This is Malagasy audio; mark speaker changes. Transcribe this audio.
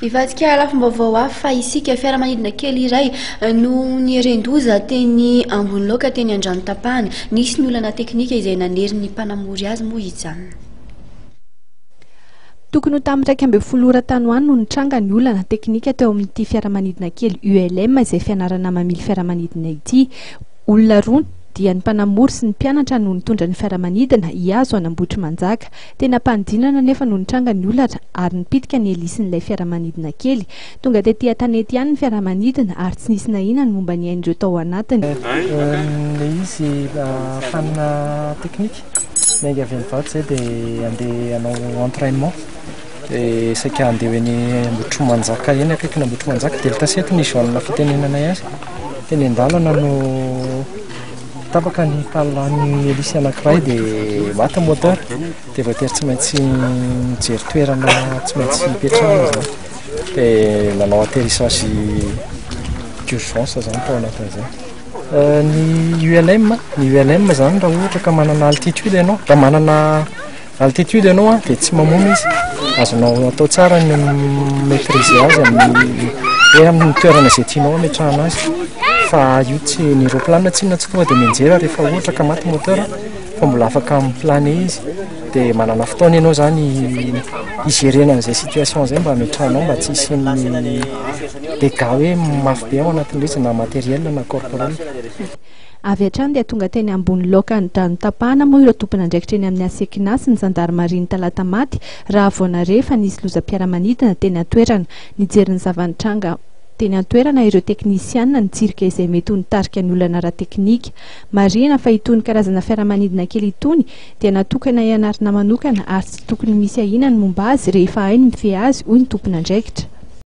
Speaker 1: Hivadika lafim-baovao hafa isika. Fiaramanidina kely iray no nieren-doza teny Amboniloaka teny Andranotapahana. Nisy ny olana teknika izay nanery ny mpanamory azy moa hijanona.
Speaker 2: Tokony ho tamin'ny 11 ora tany ho any no nitranga ny olana teknika teo amin'ity fiaramanidina kely ULM izay fianarana mamily fiaramanidina ity. Olona roa dia ny mpanamory sy ny mpianatra no nitondra ny fiaramanidina hihazo an'Ambohitrimanjaka. Teny am-panidinana anefa no nitranga ny olana ary nipitika ny helisin'ilay fiaramanidina kely. Tonga tety an-tanety ihany ny fiaramanidina ary tsy nisy nahina ny momba ny ain'ireo tao anatiny.
Speaker 3: Ilay izy panne technique, niainga avy any Ivato izay dia handeha hanao entrainement dia saika handeha ho eny Ambohitrimanjaka eny akaikin'Ambohitrimanjaka, Delta 7 ny zone fitenenanay azy. Teny an-dalana no tapaka ny palan'ny hélice anankiray dia maty ny moteur dia voatery tsy maintsy mijery toerana tsy maintsy hipetrahana izany dia nanao atterrissage d'urgence izany tao anatin'izay. Ny ULM, ny ULM izany raha ohatra ka manana altitude ianao, raha manana Altitude ianao an, dia tsy mamono izy. Azonao atao tsara ny mi-maitriser azy amin'ny hoe amin'ny toerana izay tianao hametrahana azy. Fa io tsy, ny roplanina tsinona tsy tonga dia mianjera rehefa ohatra ka maty moteur fa mbola afaka mi-planer izy. Dia manana fotoana ianao izany hi-gerena an'izay situation izay mba hametrahanao mba tsy hisian'ny dégâts hoe mafy be ao anatin'ilay izy na matériel na corporel.
Speaker 2: Avy hatrany dia tonga teny ambony laoka Andranotapahana moa ireo tompon'andraikitra eny amin'ny Asekina sy ny zandarimarian'i Talatamaty raha vao nare fa nisy lozam-piaramanidina teny an-toerana. Nijery ny zava-nitranga teny an-toerana ireo teknisianina nitsirika izay mety ho nitarika ny olana ara-teknika. Marihina fa itony karazana fiaramanidina kely itony dia natokana hianarana manokana ary tsy tokony misy ahiana ny momba azy rehefa hay ny mifehy azy hoy ny tompon'andraikitra.